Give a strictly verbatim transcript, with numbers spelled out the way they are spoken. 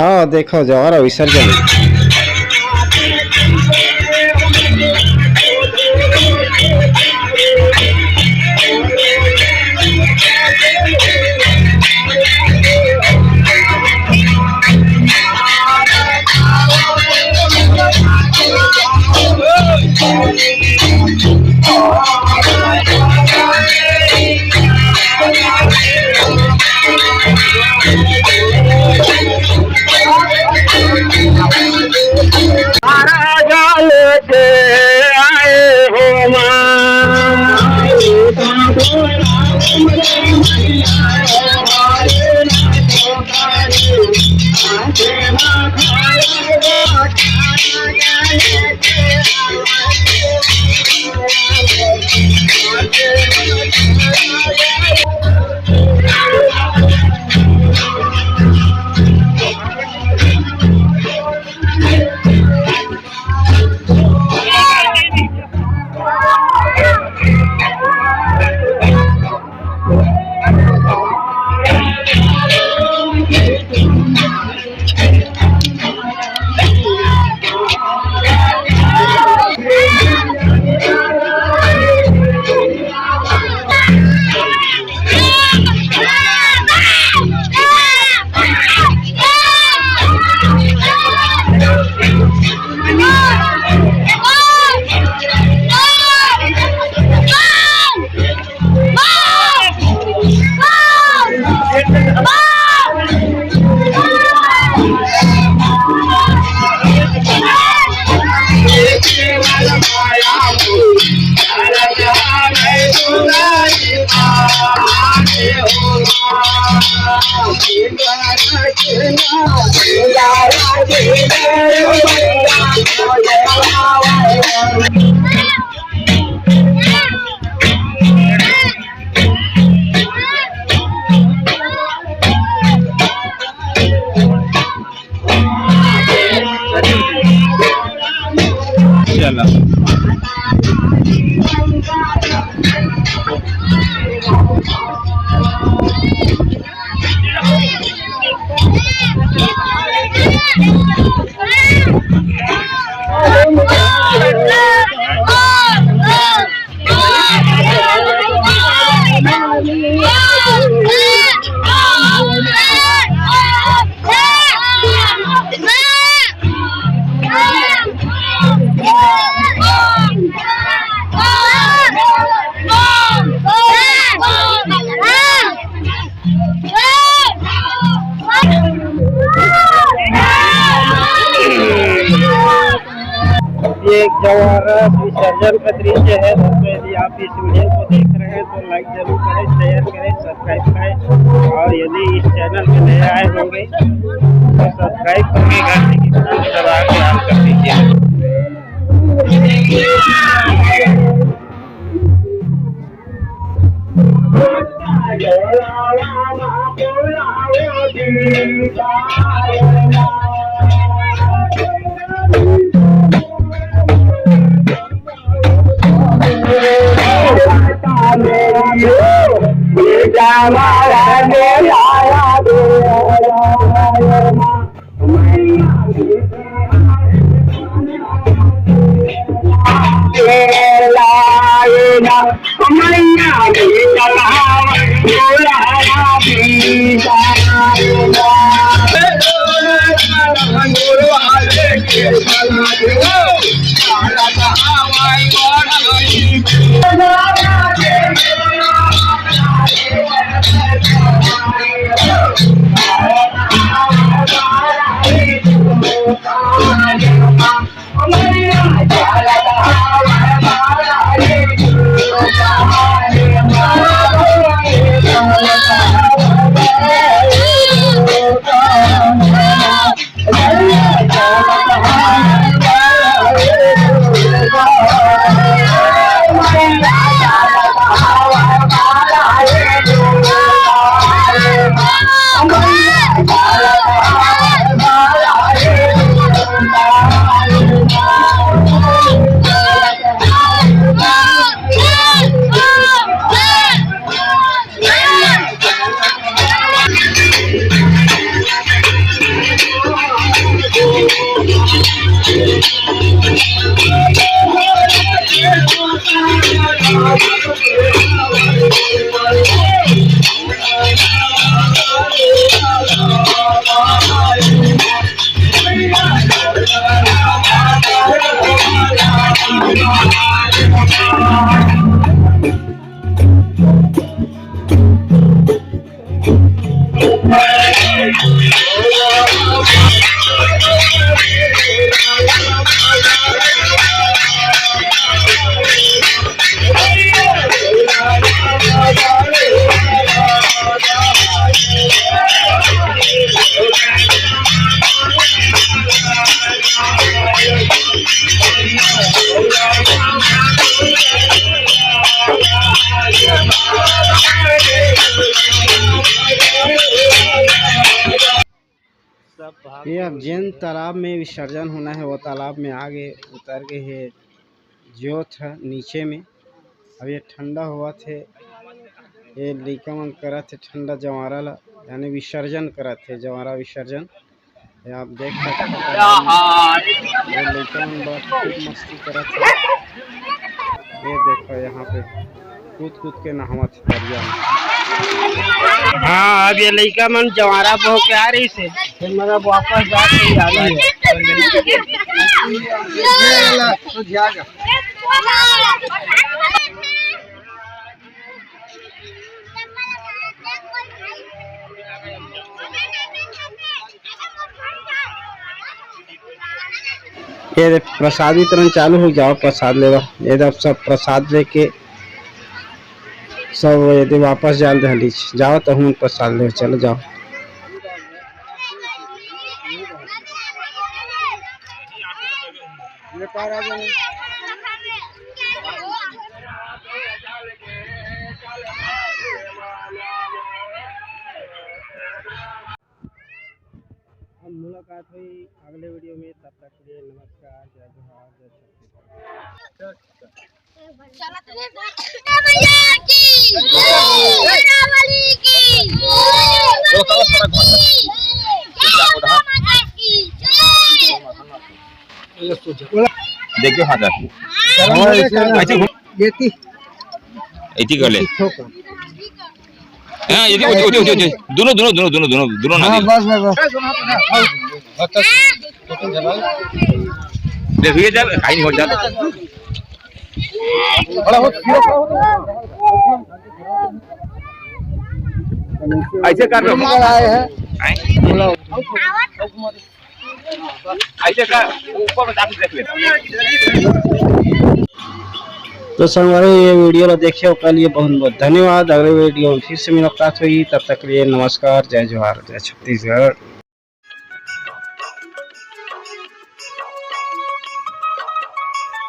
आओ देखो जवारा विसर्जन। चलो। ये एक जवारा विसर्जन का दृश्य है। दोस्तों, यदि आप इस वीडियो को देख रहे हैं तो लाइक जरूर करें, शेयर करें, सब्सक्राइब करें, और यदि इस चैनल में नए आए होंगे तो सब्सक्राइब करके घंटी की घंटी दबा के ऑन कर दीजिए। ये अब जेन तालाब में विसर्जन होना है, वो तालाब में आगे उतर गए है जोत ह नीचे में। अब ये ठंडा होवत हे, ये लइका मन करत हे ठंडा जवारा ला, यानी विसर्जन करत हे, जवारा विसर्जन। ये आप देख सकते हैं, ये लइका मन बड़ा खूब मस्ती करत हे। ये देखो यहाँ पे कूद कूद के नहावत हे तरिया में। हाँ, अब ये लइका मन जवारा बो के आ रही से, फिर मेरा वापस जाके जाना है। ये दे, प्रसाद वितरण चालू हो जाओ, प्रसाद लेवा। ये दे, अब सब प्रसाद लेके सब ये दे वापस जाल दे हलीच। जाओ तो हम प्रसाद ले, चलो जाओ। अब मुलाकात हुई अगले वीडियो में, तब तक के लिए नमस्कार, जय जोहार, जय छत्तीसगढ़। भैया की, शेरावाली की, भैया की, जय माता की, जय। देखियो, हाँ, जाती। ऐसे घूम- ऐसी कर ले। हाँ, ये, ये, ये, ये, ये, दोनों, दोनों, दोनों, दोनों, दोनों, दोनों ना हाँ, दे। बस, बस, बस। देखिए, चल, खाई नहीं हो, चल। बड़ा हो, ऐसे कर लो। आए हैं। ऐसे कर, ऊपर में जाके देख ले। तो संगवारी, ये वीडियो ला देखे, ओकर लिए बहुत बहुत धन्यवाद। अगले वीडियो में फिर से मुलाकात होगी, तब तक के लिए नमस्कार, जय जोहार, जय छत्तीसगढ़।